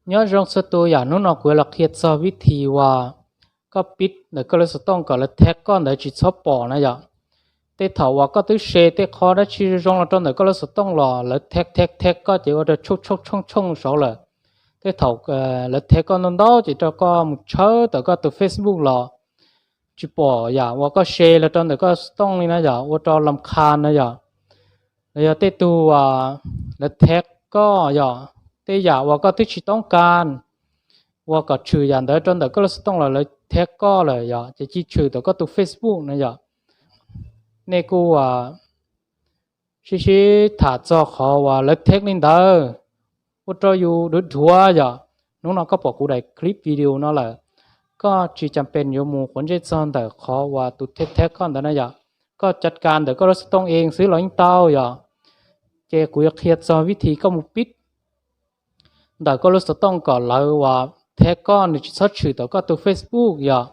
Nyob zoo txhua tus yom, hnub no kuv yuav los qhia txog vib thi uas koj pib ntawm koj lub xov tooj kom lawv thaij koj ntawd tsis txhob pom na yom. Tej thaum uas koj twb se tej qhov dab tsi zoo los rau ntawm koj lub xov tooj los lawv thaij thaij thaij koj ces ua rau tshooj tshooj tshooj tshooj saud lawm. Tej thaum lawv thaij koj ntau ntau ces rau koj mus tshawb tawm koj tus Facebook los tsis pom yam uas koj se los rau ntawm koj xov tooj li na yom, ua rau lam kha na yom. Los yog tej tug lawv thaij koj yom, tej yam uas koj twb tsis toob kas ua kom tshwm yam ntawd rau ntawm koj lub xov tooj los lawv thaij koj lawm yom, ces cia tshwm tawm koj tus Facebook na yom. Nej kuj sib sib tham txog qhov uas lawv thaij li ntawd ua rau yus dhuav dhuav yom. Hnub no koj pom kuv daim clip video no lawm, koj tsis cas pes yuav mus quav ntsej txog ntawm qhov uas tus thaij thaij koj ntawd na yom. Koj cav kas ntawm koj lub xov tooj eev xwb los yeej tau yom. Ces kuv yuav qhia txog vib thi koj mus pib ntawm koj lub xov tooj kom lawv uas thaij koj nws tsis txhob tshwm tawm koj tus Facebook yom.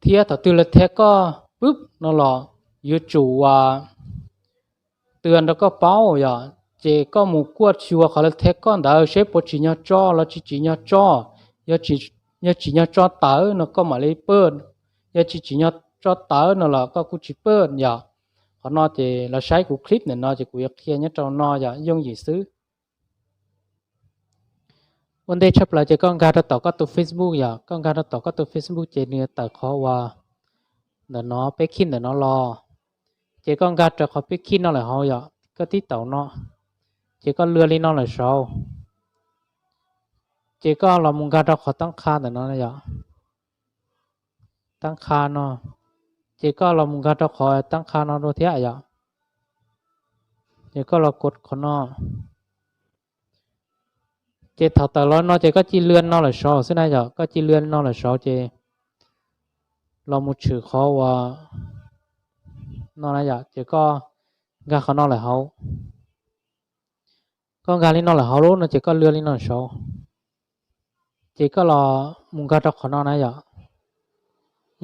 Thiab thaum twg lawv thaij koj pub no los yuav tsum uas tw nrog koj paub yom. Ces koj mus kuaj xyuas qhov lawv thaij koj ntawd seb puas tsim nyog tso los tsis tsim nyog tso. Yog tsim nyog tso tawm no koj mam li pawj, yog tsis tsim nyog tso tawm no los koj kuj tsis pawj yom. Qhov no ces los saib kuv clip ntawm no ces kuv yuav qhia nyob rau no yom, yooj yim xwb. Ua ntej tshaj plaws ces koj nkag rau tom koj tus Facebook yom, koj nkag rau tom koj tus Facebook ces nws yuav tawm qhov uas ntawm no peb khij ntawm no los. Ces koj nkag raws qhov peb khij no lawm hauv yom, koj tib taum no, ces koj lwaj li no lawm saud. Ces koj los mus nkag rau qhov tab qha ntawm no yom, tab qha no, ces koj los mus nkag rau qhov tab qha no dua thiab yom. Ces koj los kov qhov no. Ces thaum tawm los no ces koj cia li lwaj no lawm saud xwb na yom, koj cia li lwaj no lawm saud ces los mus tshwm qhov uas no na yom, ces koj nkag qhov no lawm hauv. Koj nkag li no lawm hauv lub no ces koj lwaj li no saud, ces koj los mus nkag rau qhov no na yom.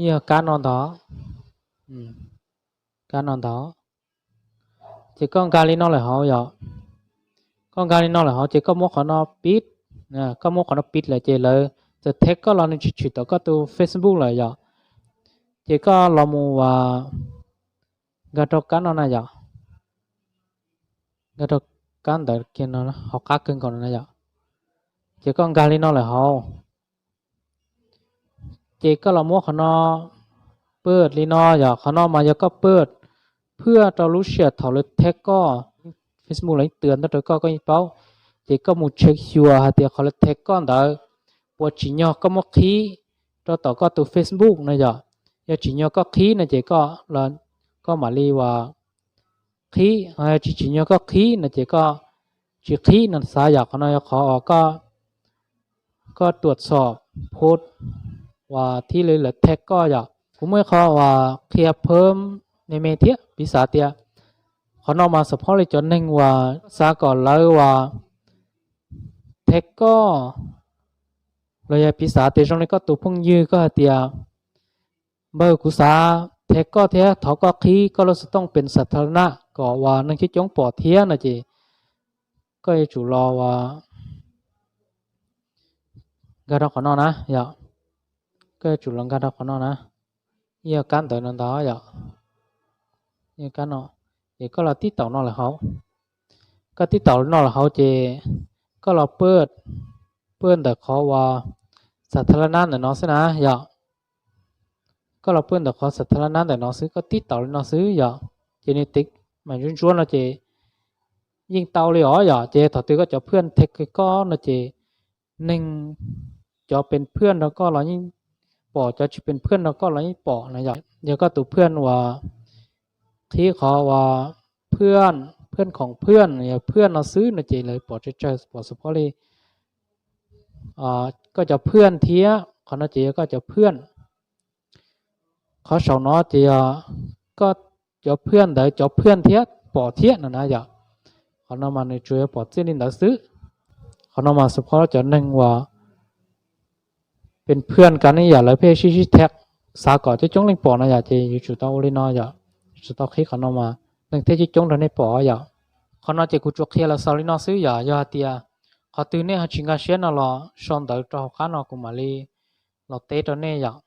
Yog kab no ntag, kab no ntag. Ces koj nkag li no lawm hauv yom. Koj nkag li no lawm hauv ces koj muab qhov no pib, koj muab qhov no pib lawm ces lawv txawm thaij koj los nws tsis tshwm tawm koj tus Facebook lawm yom. Ces koj los mus nkag rau kab no na yom, nkag rau kab ntawd kiag no, hauv qab kawg nkaus no na yom. Ces koj nkag li no lawm hauv, ces koj los muab qhov no pawj li no yom. Qhov no mas yog koj pawj phwaj rau lub sij hawm thaum lawv thaij koj, Facebook lawv yeej tw ntawd rau koj, koj yeej paub. Ces koj mus check xyuas hais tias qhov lawv thaij koj ntawd puas tsim nyog koj muab qhib rau tom koj tus Facebook no yom. Yog tsim nyog koj qhib no ces koj mam li uas qhib, tsis tsim nyog koj qhib no ces koj tsis qhib no xav yom. Qhov no yog qhov uas koj tuam txhom phob uas thiaj li lawv thaij koj yom. Kuv muaj ib qho uas qhia phab me me thiab, piv xam tias qhov no mas xav phob li cov neeg uas xav kom lawv uas thaij koj, los yog piv xam tias zoo li koj tus phooj ywg koj hais tias npawg kuv xav thaij koj thiab thov koj qhib koj lub xov tooj pes xas thas las nas kom uas neeg coob coob pom thiab no ces koj yuav tsum los uas nkag rau qhov no na yom. Koj yuav tsum los nkag rau qhov no na, yog kab ntawd no ntag yom. Yog kab no, ces koj los tib taum no lawm hauv. Koj tib taum no lawm hauv ces koj los pawj, pawj ntawm qhov uas xas thas las nas ntawm no xwb na yom. Koj los pawj ntawm qhov xas thas las nas ntawm no xwb, koj tib taum li no xwb yom. Ces nws tiv mas ntsuab ntsuab no ces yeej tau li os yom. Ces thaum twg koj cov phwaj thaij koj no ces neeg cov pes phwaj nrog koj los yeej pom, cov tsis pes phwaj nrog koj los yeej pom na yom. Yog koj tus phwaj uas qhib qhov uas phwaj, phwaj khoom phwaj, yog phwaj no xwb no ces lawv pom tsawg tsawg, pom xav phob li koj cov phwaj thiab. Qhov no ces yog koj cov phwaj. Qhov saum no ces yog koj cov phwaj ntawd cov phwaj thiab pom thiab no na yom. Qhov no mas nws tsuas yog pom txij li ntawd xwb. Qhov no mas xav phob cov neeg uas pes phwaj kav ne yom, lawv pheej sib sib thaij, xav kom coob coob leej pom no yom, ces yuav tsum tau ua li no yom. Yuav tsum tau qhib qhov no mas neeg thiaj coob coob nrog nej pom yom. Qhov no ces kuv tsuas qhia los xaus li no xwb yom. Yog hais tias Qhov twg nej ho tsis nkag siab no los sau ntawv rau hauv qab no kuv mam li los teb rau nej yom.